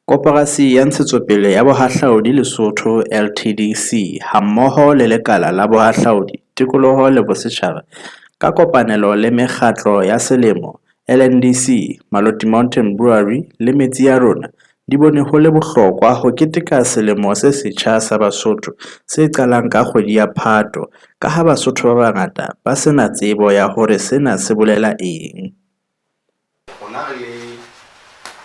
Koporasi ya Ntshetsopele ya Bohahlaudi Lesotho LTDC hammoho le Lekala la Bohahlaudi, Tikoloho le Bosetjhaba ka kopanelo le Mekgatlo ya Selemo, LNDC, Maloti Mountain Brewery le Metsi a Rona di bone ho le bohlokwa ho keteka Selemo se Setjha sa Basotho se qalang ka kgwedi ya Phato kaha Basotho ba bangata ba se na tsebo ya hore sena se bolela eng. Rona re le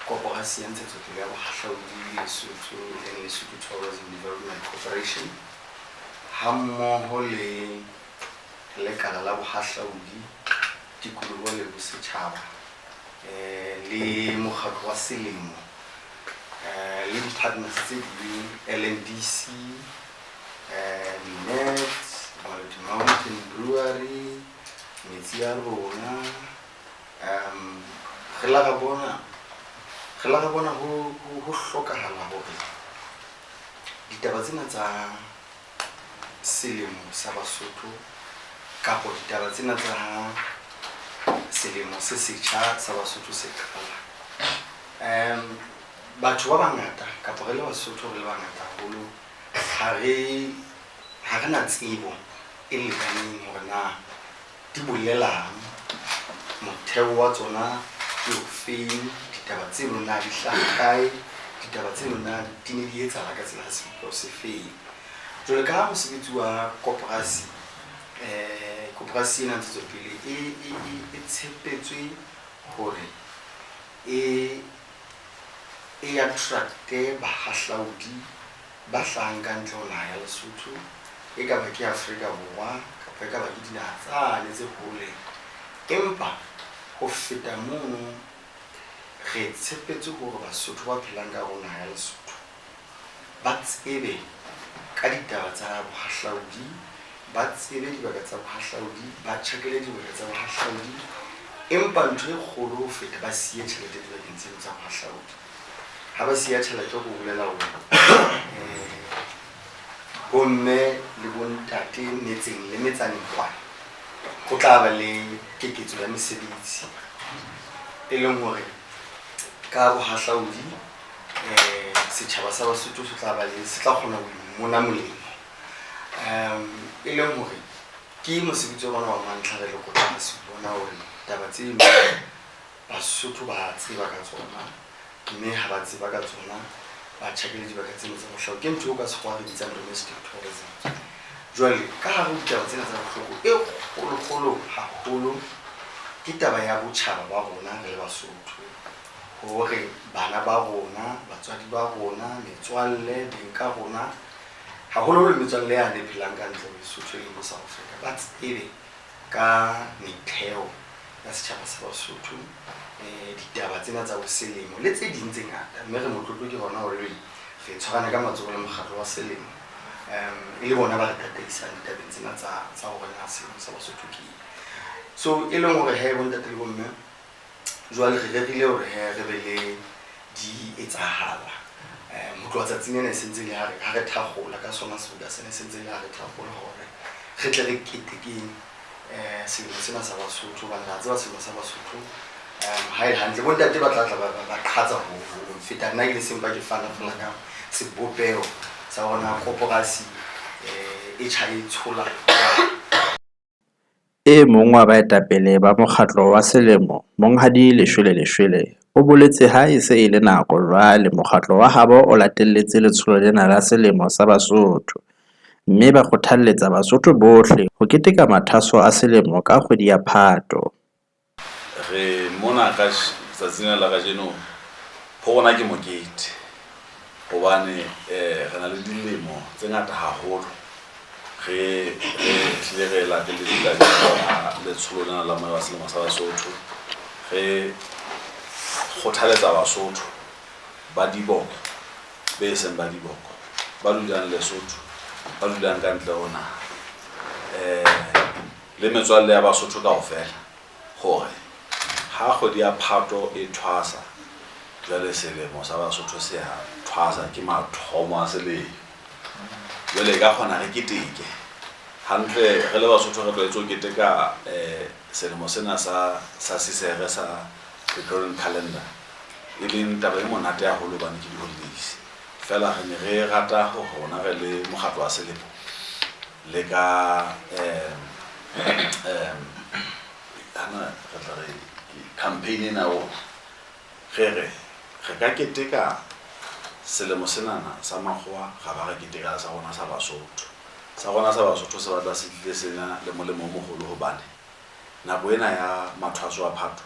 Koporasi ya Ntshetsopele ya Bohahlaudi Lesotho e leng Lesotho Tourism Development Corporation hammoho le Lekala la Bohahlaudi, Tikoloho le Bosetjhaba le Mokgatlo wa Selemo le di-partners tse ding LNDC, Minet, Maloti Mountain Brewery, Metsi a Rona. Um re la ra bona re la ra bona ho ho hlokahala hore ditaba tsena tsa selemo sa Basotho kapo ditaba tsena tsa selemo se setjha sa Basotho se qala. Um batho ba bangata kapo re le Basotho re le bangata haholo ha re ha re na tsebo e lekaneng hore na Di bolelang? Motheo wa tsona ke ofeng? Ditaba tseno na di hlaha kae? Ditaba tseno na di ne di etsahala ka tsela ya sebopeho se feng? Jwale ka ha mosebetsi wa koporasi, koporasi ena ntshetsopele e, e, e, e tshepetswe hore e, e attracte bahahlaudi Ba hlahang ka ntle ho naha ya Lesotho, e ka ba ke Afrika Borwa kapa e ka ba ke dinaha tsane tse hole. Empa ho feta mono, re tshepetse hore Basotho ba phelang ka hare ho naha ya Lesotho ba tsebe ka ditaba tsa bohahlaudi, ba tsebe dibaka tsa bohahlaudi, ba tjhakele dibaka tsa bohahlaudi, empa ntho e kgolo ho feta ba siye tjhelete dibakeng tseno tsa bohahlaudi. Ha ba siya tjhelete ho bolela hore bomme le bontate metseng le metsaneng kwana ho tla ba le keketso ya mesebetsi e leng hore ka bohahlaudi setjhaba sa Basotho se tla ba le se tla kgona ho imona molemo e leng hore ke mosebetsi wa rona wa mantlha re le koporasi ho bona hore taba tseno Basotho ba tseba ka tsona, mme ha ba tseba ka tsona ba tjhakele dibaka tsena tsa bohloko. Ke ntho eo ka sekgowa re bitsang domestic tourism. Jwale ka hare ho ditaba tsena tsa bohloko e kgolokgolo haholo ke taba ya botjhaba ba rona re le Basotho, hore bana ba rona, batswadi ba rona, metswalle, beng ka rona, haholoholo metswalle yane e phelang ka ntle ho Lesotho e leng bo South Africa, ba tsebe ka metheo ya setjhaba sa Basotho, ditaba tsena tsa boselemo le tse ding tse ngata. Mme re motlotlo ke hona hore re tshwarane ka matsoho le mokgatlo wa selemo e le bona ba re tataisang ditabeng tsena tsa hore na selemo sa Basotho ke eng. So e leng hore he bontate le bomme jwale re rerile hore he re be le di etsahala ho tloha tsatsing lena e sentse le ha re thakgola ka sona seboka sena e sentse le ha re thakgola hore re tle re ketekeng selemo sena sa Basotho hobane re a tseba selemo sa Basotho ha e le hantle bontate ba tla tla ba qhatsa ho feta nna ke le sempa ke fana fela ka sebopeho sa hore na koporasi e tjha e tshola. E mong wa baetapele ba mokgatlo wa selemo, Monghadi Leshwele Leshwele, o boletse ha e se e le nako jwale mokgatlo wa habo o latelletse letsholo lena la Selemo sa Basotho, mme ba kgothalletsa Basotho bohle ho keteka mathwaso a selemo ka kgwedi ya Phato. Re mona ka tsatsing lena la kajeno, ho rona ke mokete hobane re na le dilemo tse ngata haholo re re hlile re latelletse taba ya letsholo lena la Moya wa Selemo sa Basotho. Re kgothaletsa Basotho ba diboko be seng ba diboko, ba dulang Lesotho, ba dulang ka ntle ho naha le metswalle ya Basotho kaofela hore ha kgwedi ya Phato e thwasa, jwale selemo sa Basotho se a thwasa, ke mathomo a selemo. Jwale e ka kgona re keteke hantle re le Basotho, re tlwaetse ho keteka selemo sena sa sa Sisere sa Gregorian calendar. E leng taba e monate haholo hobane ke di-holidays. Feela re ne re rata hore rona re le mokgatlo wa selemo le ka hana re tla re campaign ena ya rona re re re ka keteka selemo senana sa makgowa ra ba re keteka sa rona sa Basotho. Sa rona sa Basotho se batla se tlile sena le molemo o moholo hobane nako ena ya mathwaso a Phato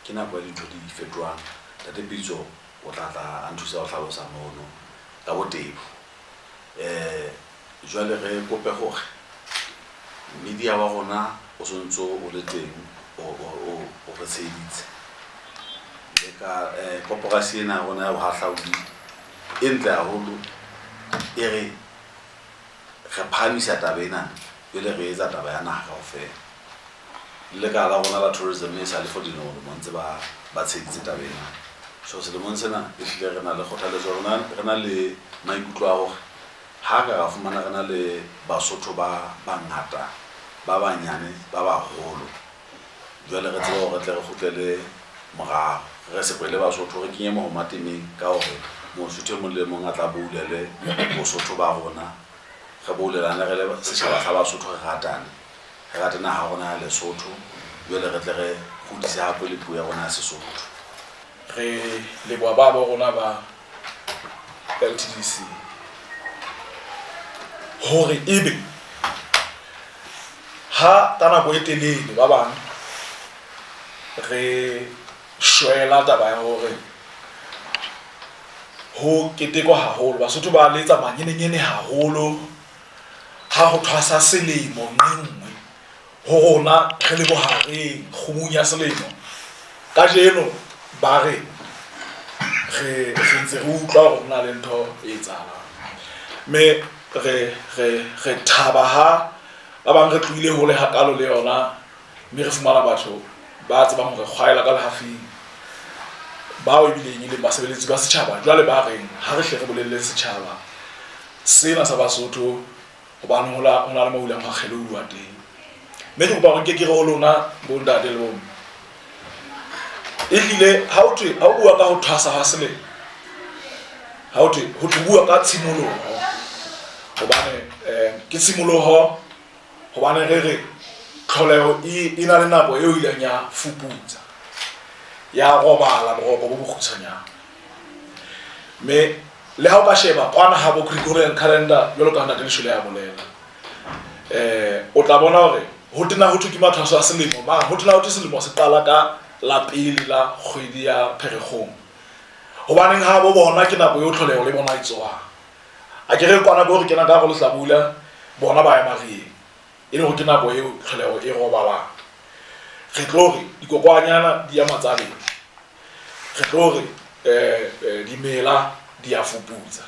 ke nako ya dintho di fetohang. Ntate Pitso o tla tla a nthusa ho hlalosa mono ka botebo. Jwale re kope hore media wa rona o sontso o le teng o re tsheheditse. Le ka koporasi ena ya rona ya bohahlaudi e ntle haholo e re re phahamisa taba ena pele re etsa taba ya naha kaofela. Le lekala la rona la tourism e sa le for dilemo ntse ba tsheheditse taba ena. So selemong sena ehlile re na le kgothaletso re na le maikutlo a hore ha ka ra fumana re na le Basotho ba bangata ba banyane ba baholo. Jwale re tsebe hore re tle re kgutlele morao re se kwele Basotho re kenye mohoma temeng ka hore Mosotho e mong le mong a tla boulele Bosotho ba rona. Re boulelane re le setjhaba sa Basotho re ratane. Re rate naha ya rona ya Lesotho. Jwale re tle re kgutlise hape le puo ya rona ya Sesotho. Re leboha ba bo rona ba LTDC hore ebe ha ka nako e telele ba bang re shwela taba ya hore ho ketekwa haholo Basotho ba letsa manyenenyene haholo ha ho thwasa selemo nqe nngwe ho rona re le bohareng kgubung ya selemo. Kajeno ba re re ntse re utlwa hore ho na le ntho e etsahalang, mme re thaba ha ba bang re tlohile hole hakalo le yona, mme re fumana batho ba tsebang hore kgwaela ka lehafing bao ebileng e leng basebeletsi ba setjhaba. Jwale ba reng ha re hle re bolelle setjhaba sena sa Basotho hobane ho na le mo hulang hwa kgelouwa teng. Mme ke kopa hore nke ke re ho lona bontate le bomme, ehlile ha o thwe ha o bua ka ho thwasa ha selemo, ha o thwe ho thwe bua ka tshimoloho, hobane ke tshimoloho hobane re re tlholeho e na le nako eo ileng ya fuputsa ya robala boroko bo bokgutshwanyane. Mme le ha o ka sheba kwana ha bo Gregorian calendar jwalo ka ntate Leshole ya bolela, o tla bona hore ho tena ho thwe ke mathwaso a selemo mang, ho tena ho thwe selemo se qala ka la pele la kgwedi ya Pherekgong. Hobaneng ha bo bona ke nako eo tlholeho le bona e tsohang. A ke re kwana bo re kena ka go lehlabula bona ba ya marieng, e le hore ke nako eo tlholeho e robalang. Re tlo re dikokwanyana di ya matsaleng, re tlo re dimela di ya fuputsa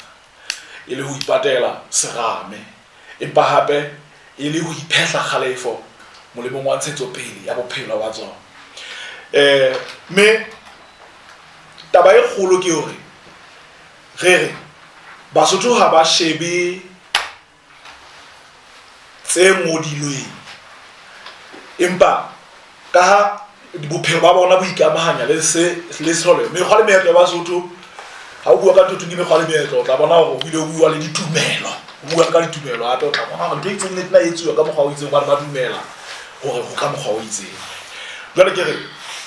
e le ho ipatela serame, empa hape e le ho iphehla kgalefo molemong wa ntshetsopele ya bophelo ba tsona. Mme taba e kgolo ke hore re re Basotho ha ba shebe tse ngodilweng, empa ka ha bophelo ba bona bo ikamahanya le se le tlholeho, mekgwa le meetlo ya Basotho. Ha o bua ka ntho ke mekgwa le meetlo, o tla bona hore ho ile ho bua le ditumelo, ho bua ka ditumelo hape o tla bona hore ntho e itseng e tla etsuwa ka mokgwa o itseng hobane ba dumela hore ho ka mokgwa o itseng. Jwale ke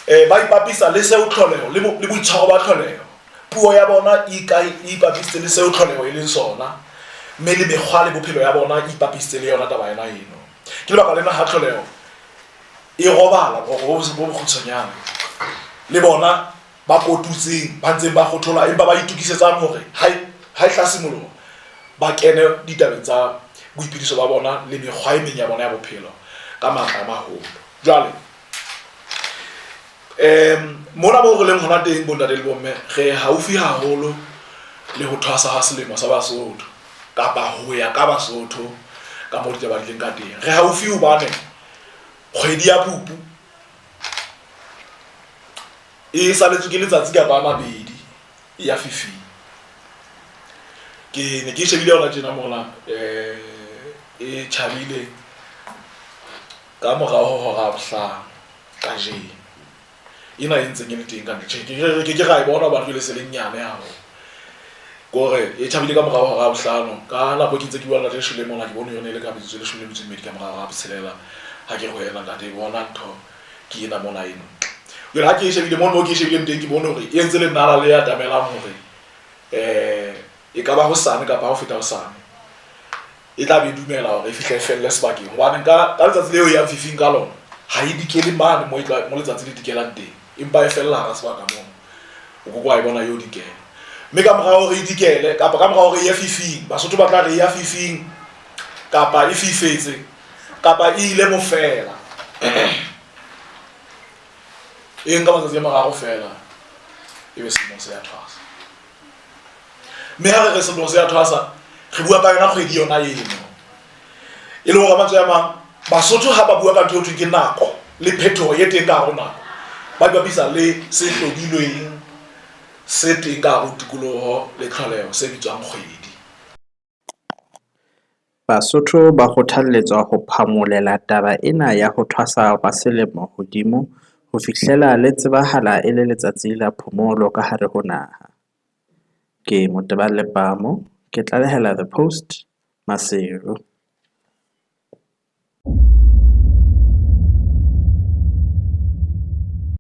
re ba ipapisa le seo tlholeho le boitshwaro ba tlholeho. Puo ya bona e ipapisitse le seo tlholeho e leng sona, mme le mekgwa le bophelo ya bona e ipapisitse le yona taba ena eno. Ke lebaka lena ha tlholeho e robala boroko bo bokgutshwanyane, le bona ba kotutseng ba ntseng ba kgothola empa ba itokisetsang hore ha e hlasimoloha ba kene ditabeng tsa boiphediso ba bona le mekgwa e meng ya bona ya bophelo ka matla a maholo. Jwale mona moo re leng hona teng bontate le bomme, re haufi haholo le ho thwasa ha selemo sa Basotho kapa ho ya ka Basotho ka moo ditaba di leng ka teng. Re haufi hobane kgwedi ya Phupu e saletswe ke letsatsi kapa a mabedi ya fifing. Ke ne ke shebile yona tjena mona, e tjhabile ka morao ho hora ya bohlano kajeno. Ena e ntseng e le teng ka ntle, tjhe, ke ke ke ra e bona hobane jwale e se le nyane haholo. Ke hore e tjhabile ka morao hora ya bohlano. Ka nako e ke ntse ke bua le ntate Shole mona, ke bone yone e le ka metsotso e leshome le metso e mmedi ka mora hora ya botshelela. Ha ke re ho yena, ntate bona ntho ke ena mona e ntle. Jwale ha ke e shebile mono moo ke e shebileng teng, ke bone hore e entse lenala le atamelang hore e ka ba hosane kapa ha ho feta hosane e tla be e dumela hore e fihle e felle sebakeng. Hobane ka ka letsatsi leo e yang fifing ka lona, ha e dikele mane mo e tla mo letsatsi le dikelang teng, empa e fella hara sebaka mono. O ke ke wa e bona e yo dikela. Mme ka mora hore e dikele kapa ka mora hore e ye fifing, Basotho ba tla re e ya fifing kapa e fifetse kapa e ile mofela. E nka matsatsi a mararo feela ebe selemo se ya thwasa. Mme ha re re selemo se ya thwasa, re bua ka yona kgwedi yona eno. E le hore ka mantswe a mang, Basotho ha ba bua ka ntho eo thweng ke nako le phetoho e teng ka hare ho nako, ba di bapisa le se hlodilweng se teng ka hare ho tikoloho le tlholeho se bitswang kgwedi. Basotho ba kgothalletswa ho phamolela taba ena ya ho thwasa hwa selemo hodimo ho fihlela le tsebahala e le letsatsi la phomolo ka hare ho naha. Ke Motebang Lepamo, ke tlalehela The Post, Maseru.